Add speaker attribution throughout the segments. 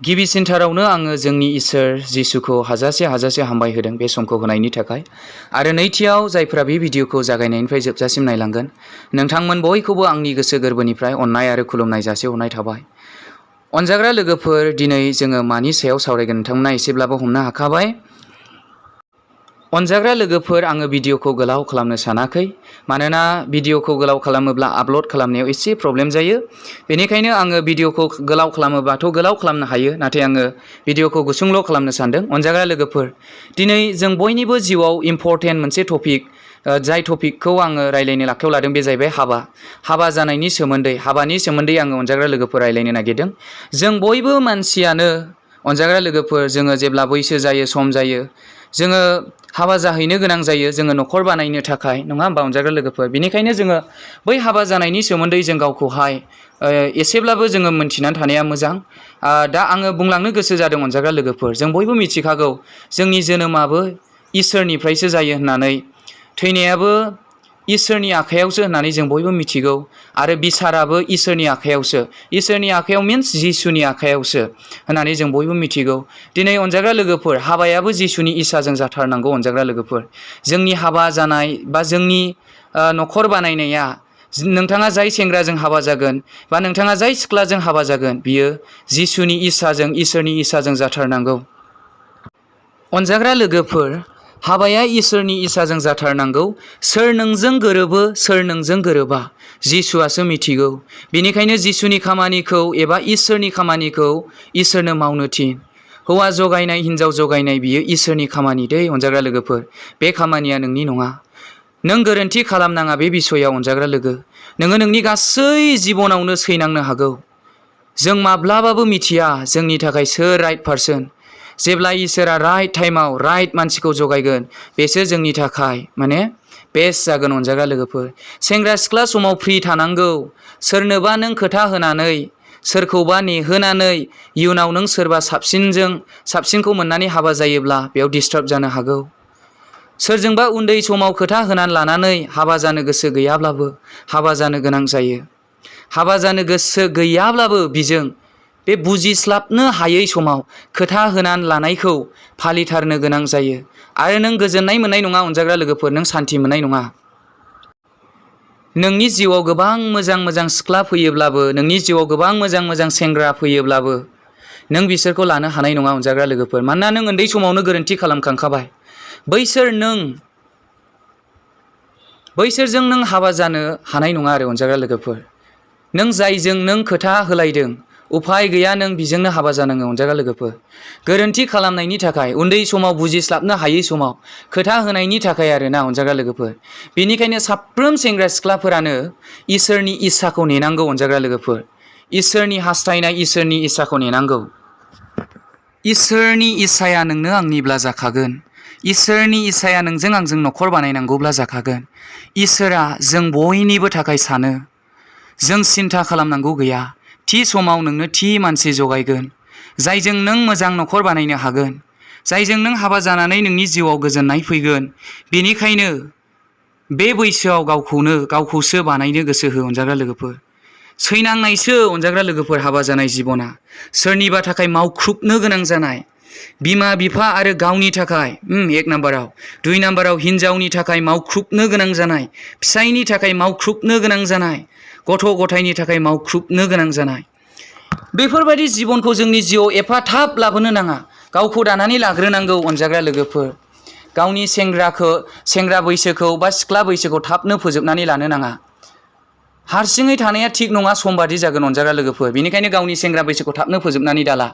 Speaker 1: गिबिसिनथारावनो आङो जोंनि इसोर जिसुखौ हाजासे हामबाय होदों बे समखौ होनायनि थाखाय। आरो नैथियाव जायफोरा बे भिडिअखौ जागायनायनिफ्राय जोबजासिम नायलांगोन नोंथांमोन बयखौबो आंनि गोसो गोरबोनिफ्राय अननाय आरो खुलुमनाय जासिहरनाय थाबाय। अनजाग्रा लोगोफोर, दिनै जोङो मानि सायाव सावरायगोन नोंथांमोना एसेब्लाबो हमनो हाखाबाय। अनजाग्रा लोगोफोर, आङो भिडिअखौ गोलाव खालामनो सानाखै, मानोना भिडिअखौ गोलाव खालामोब्ला आपल'ड खालामनायाव एसे प्रब्लेम जायो। बेनिखायनो आङो भिडिअखौ गोलाव खालामोबाथ' गोलाव खालामनो हायो, नाथाय आङो भिडिअखौ गुसुंल' खालामनो सानदों। अनजाग्रा लोगोफोर, दिनै जों बयनिबो जिउआव इम्परटेन्ट मोनसे टपिक, जाय टपिकखौ आङो रायलायनो आखायाव लादों बे जाहैबाय हाबा जानायनि सोमोन्दै। हाबानि सोमोन्दै आङो अनजाग्रा लोगोफोर रायलायनो नागिरदों। जों बयबो मानसियानो अनजाग्रा लोगोफोर, जोङो जेब्ला बैसो जायो, सम जायो, जोङो हाबा जाहैनो गोनां जायो, जोङो न'खर बानायनो थाखाय, नङा होमबा अनजाग्रा लोगोफोर? बेनिखायनो जोङो बै हाबा जानायनि सोमोन्दै जों गावखौहाय एसेब्लाबो जोङो मोनथिनानै थानाया मोजां। दा आङो बुंलांनो गोसो जादों अनजाग्रा लोगोफोर, जों बयबो मिथिखागौ जोंनि जोनोमाबो इसोरनिफ्रायसो जायो होननानै, थैनायाबो इसोरनि आखायावसो होननानै जों बयबो मिथिगौ, आरो बिसाराबो इसोरनि आखायावसो। इसोरनि आखायाव मिन्स जिसुनि आखायावसो होननानै जों बयबो मिथिगौ। दिनै अनजाग्रा लोगोफोर, हाबायाबो जिसुनि इसाजों जाथारनांगौ अनजाग्रा लोगोफोर। जोंनि हाबा जानाय बा जोंनि न'खर बानायनाया, नोंथाङा जाय सेंग्राजों हाबा जागोन बा नोंथाङा जाय सिख्लाजों हाबा जागोन, बियो जिसुनि इसाजों, इसोरनि इसाजों जाथारनांगौ। अनजाग्रा लोगोफोर, हाबाया इसोरनि इसाजों जाथारनांगौ। सोर नोंजों गोरोबो, सोर नोंजों गोरोबा, जिसुआसो मिथिगौ। बेनिखायनो जिसुनि खामानिखौ एबा इसोरनि खामानिखौ इसोरनो मावनो थिन। हौवा जगायनाय, हिन्जाव जगायनाय, बियो इसोरनि खामानि दै अनजाग्रा लोगोफोर। बे खामानिया नोंनि नङा। नों गोरोन्थि खालामनाङा बे बिसयाव अनजाग्रा लोगो। नोङो नोंनि गासै जिबनावनो सैनांनो हागौ। जों माब्लाबाबो मिथिया जोंनि थाखाय सोर राइट पारसन। जेब्ला इसोरा राइट टाइमाव राइट मानसिखौ जगायगोन, बेसो जोंनि थाखाय बेस्ट जागोन अनजाग्रा लोगोफोर। सेंग्रा सिख्ला समाव फ्रि थानांगौ। सोरनोबा नों खोथा होनानै, सोरखौबा नेहोनानै इयुनाव नों सोरबा साबसिनखौ मोननानै हाबा जायोब्ला बेयाव डिस्टार्ब जानो हागौ। सोरजोंबा उन्दै समाव खोथा होनानै लानानै हाबा जानो गोसो गैयाब्लाबो हाबा जानो गोनां जायो। हाबा जानो गोसो गैयाब्लाबो बिजों बे बुजिस्लाबनो हायै समाव खोथा होनानै लानायखौ फालिथारनो गोनां जायो। आरो नों गोजोननाय मोननाय नङा अनजाग्रा लोगोफोर, नों सान्थि मोननाय नङा। नोंनि जिउआव गोबां मोजां सिख्ला फैयोब्लाबो, नोंनि जिउआव गोबां मोजां सेंग्रा फैयोब्लाबो नों बिसोरखौ लानो हानाय नङा अनजाग्रा लोगोफोर। मानोना नों उन्दै समावनो गोरोन्थि खालामखांखाबाय। बैसोरजों नों हाबा जानो हानाय नङा आरो अनजाग्रा लोगोफोर। नों जायजों नों खोथा होलायदों, उफाय गैया, नों बिजोंनो हाबा जानाङो अनजाग्रा लोगोफोर। गोरोन्थि खालामनायनि थाखाय, उन्दै समाव बुजिस्लाबनो हायै समाव खोथा होनायनि थाखाय आरोना अनजाग्रा लोगोफोर। बेनिखायनो साफ्रोम सेंग्रा सिख्लाफोरानो इसोरनि इसाखौ नेनांगौ अनजाग्रा लोगोफोर। इसोरनि हास्थायनाय, इसोरनि इसाखौ नेनांगौ। इसोरनि इसाया नोंनो आंनिब्ला जाखागोन। इसोरनि इसाया नोंजों आंजों न'खर बानायनांगौब्ला जाखागोन। इसोरा जों बयनिबो थाखाय सानो। जों सिन्था खालामनांगौ गैया। थि समाव नोंनो थि मानसि जगायगोन, जायजों नों मोजां न'खर बानायनो हागोन, जायजों नों हाबा जानानै नोंनि जिउआव गोजोननाय फैगोन। बेनिखायनो बे बैसोआव गावखौसो बानायनो गोसो हो अनजाग्रा लोगोफोर। सैनांनायसो अनजाग्रा लोगोफोर हाबा जानाय जिबना। सोरनिबा थाखाय मावख्रुबनो गोनां जानाय, बिमा बिफा आरो गावनि थाखाय 1 नाम्बाराव, 2 नाम्बाराव हिन्जावनि थाखाय मावख्रुबनो गोनां जानाय, फिसायनि थाखाय मावख्रुबनो गोनां जानाय, गथ' गथायनि थाखाय मावख्रुबनो गोनां जानाय। बेफोरबायदि जिबनखौ जोंनि जिउआव एफा थाब लाबोनो नाङा। गावखौ दानानै लाग्रोनांगौ अनजाग्रा लोगोफोर। गावनि सेंग्रा बैसोखौ बा सिख्ला बैसोखौ थाबनो फोजोबनानै लानो नाङा। हारसिङै थानाया थिग नङा, समबादि जागोन अनजाग्रा लोगोफोर। बेनिखायनो गावनि सेंग्रा बैसोखौ थाबनो फोजोबनानै दाला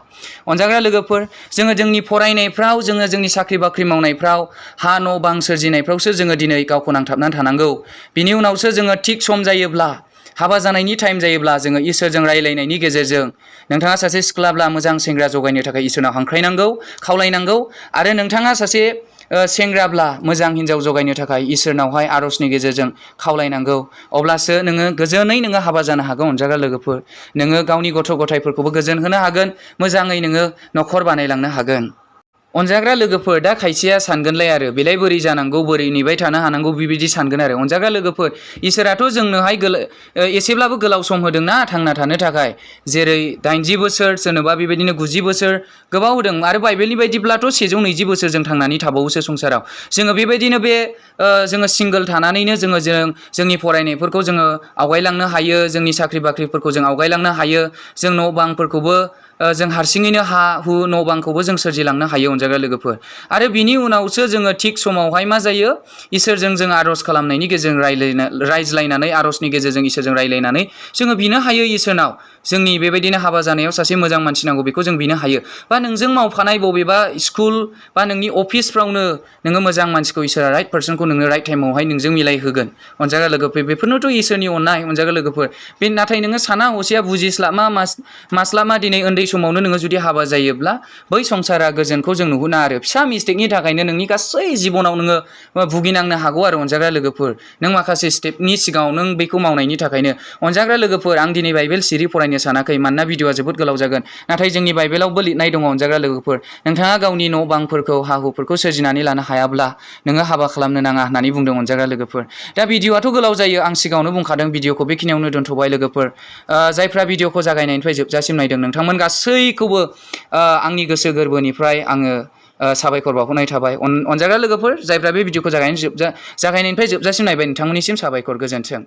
Speaker 1: अनजाग्रा लोगोफोर। जोङो जोंनि फरायनायफ्राव, जोङो जोंनि साख्रि बाख्रि मावनायफ्राव, हा न' बां सोरजिनायफ्रावसो जोङो दिनै गावखौ नांथाबनानै थानांगौ। बिनि उनावसो जोङो थिग सम जायोब्ला, हाबा जानायनि टाइम जायोब्ला जोङो इसोरजों रायलायनायनि गेजेरजों, नोंथाङा सासे सिख्लाब्ला मोजां सेंग्रा जगायनो थाखाय इसोरनाव हांख्रायनांगौ, खावलायनांगौ। आरो नोंथाङा सासे सेंग्राब्ला मोजां हिन्जाव जगायनो थाखाय इसोरनावहाय आर'जनि गेजेरजों खावलायनांगौ। अब्लासो नोङो गोजोनै हाबा जानो हागौ अनजाग्रा लोगोफोर। नोङो गावनि गथ' गथायफोरखौबो गोजोन होनो हागोन, मोजाङै नोङो न'खर बानायलांनो हागोन। अनजाग्रा लोगोफोर दा खायसेया सानगोनलाय आरो बेलाय बोरै जानांगौ बोरै नेबाय थानो हानांगौ बेबायदि सानगोन आरो अनजाग्रा लोगोफोर इसोराथ' जोंनोहाय एसेब्लाबो गोलाव सम होदोंना थांना थानो थाखाय जेरै 80 बोसोर सोरनोबा बेबायदिनो 90 बोसोर गोबाव होदों आरो बाइबेलनि बायदिब्लाथ' 120 बोसोर जों थांनानै थाबावोसो संसाराव जोङो बेबायदिनो बे जोङो सिंगोल थानानैनो जोंनि फरायनायफोरखौ जोङो आवगायलांनो हायो जोंनि साख्रि बाख्रिफोरखौ जों आवगायलांनो हायो जों न' बांफोरखौबो जों हारसिङैनो हा हु न' बांखौबो जों सोरजिलांनो हायो अनजाग्रा लोगोफोर आरो बिनि उनावसो जोङो थिग समावहाय मा जायो इसोरजों जों आर'ज खालामनायनि गेजेरजों रायज्लायनानै आर'जनि गेजेरजों इसोरजों रायज्लायनानै जोङो बिनो हायो इसोरनाव जोंनि बेबायदिनो हाबा जानायाव सासे मोजां मानसि नांगौ बेखौ जों बिनो हायो बा नोंजों मावफानाय बबेबा स्कुल बा नोंनि अफिसफ्रावनो नोङो मोजां मानसिखौ इसोरा राइट पार्सनखौ नोंनो राइट टाइमावहाय नोंजों मिलायहोगोन अनजाग्रा लोगोफोर बेफोरनोथ' इसोरनि अननाय अनजाग्रा लोगोफोर बे नाथाय नोङो साना हसिया बुजिस्लाबा मास्लाबा दिनै उन्दै समावनो नोङो जुदि हाबा जायोब्ला बै संसारा गोजोनखौ जों नुहुरा आरो फिसा मिस्टेकनि थाखायनो नोंनि गासै जिबनाव नोङो भुगिनांनो हागौ आरो अनजाग्रा लोगोफोर नों माखासे स्टेपनि सिगाङाव नों बेखौ मावनायनि थाखायनो अनजाग्रा लोगोफोर आं दिनै बाइबेल सिरि फरायनो सानाखै मानोना भिडिअआ जोबोद गोलाव जागोन नाथाय जोंनि बाइबेलावबो लिरनाय दङ अनजाग्रा लोगोफोर नोंथाङा गावनि न' बांफोरखौ हा हुफोरखौ सोरजिनानै लानो हायाब्ला नोङो हाबा खालामनो नाङा होननानै बुंदों अनजाग्रा लोगोफोर दा भिडिअआथ' गोलाव जायो आं सिगाङावनो बुंखादों भिडिअखौ बेखिनियावनो दोनथ'बाय लोगोफोर जायफ्रा भिडिअखौ जागायनायनिफ्राय जोबजासिम नायदों नोंथांमोन गासैखौबो आंनि गोसो गोरबोनिफ्राय आङो साबायखर बावहरनाय थाबाय अनजाग्रा लोगोफोर जायफ्रा बे भिडिअखौ जागायनायनिफ्राय जोबजासिम नायबाय नोंथांमोननिसिम साबायखर गोजोन्थों।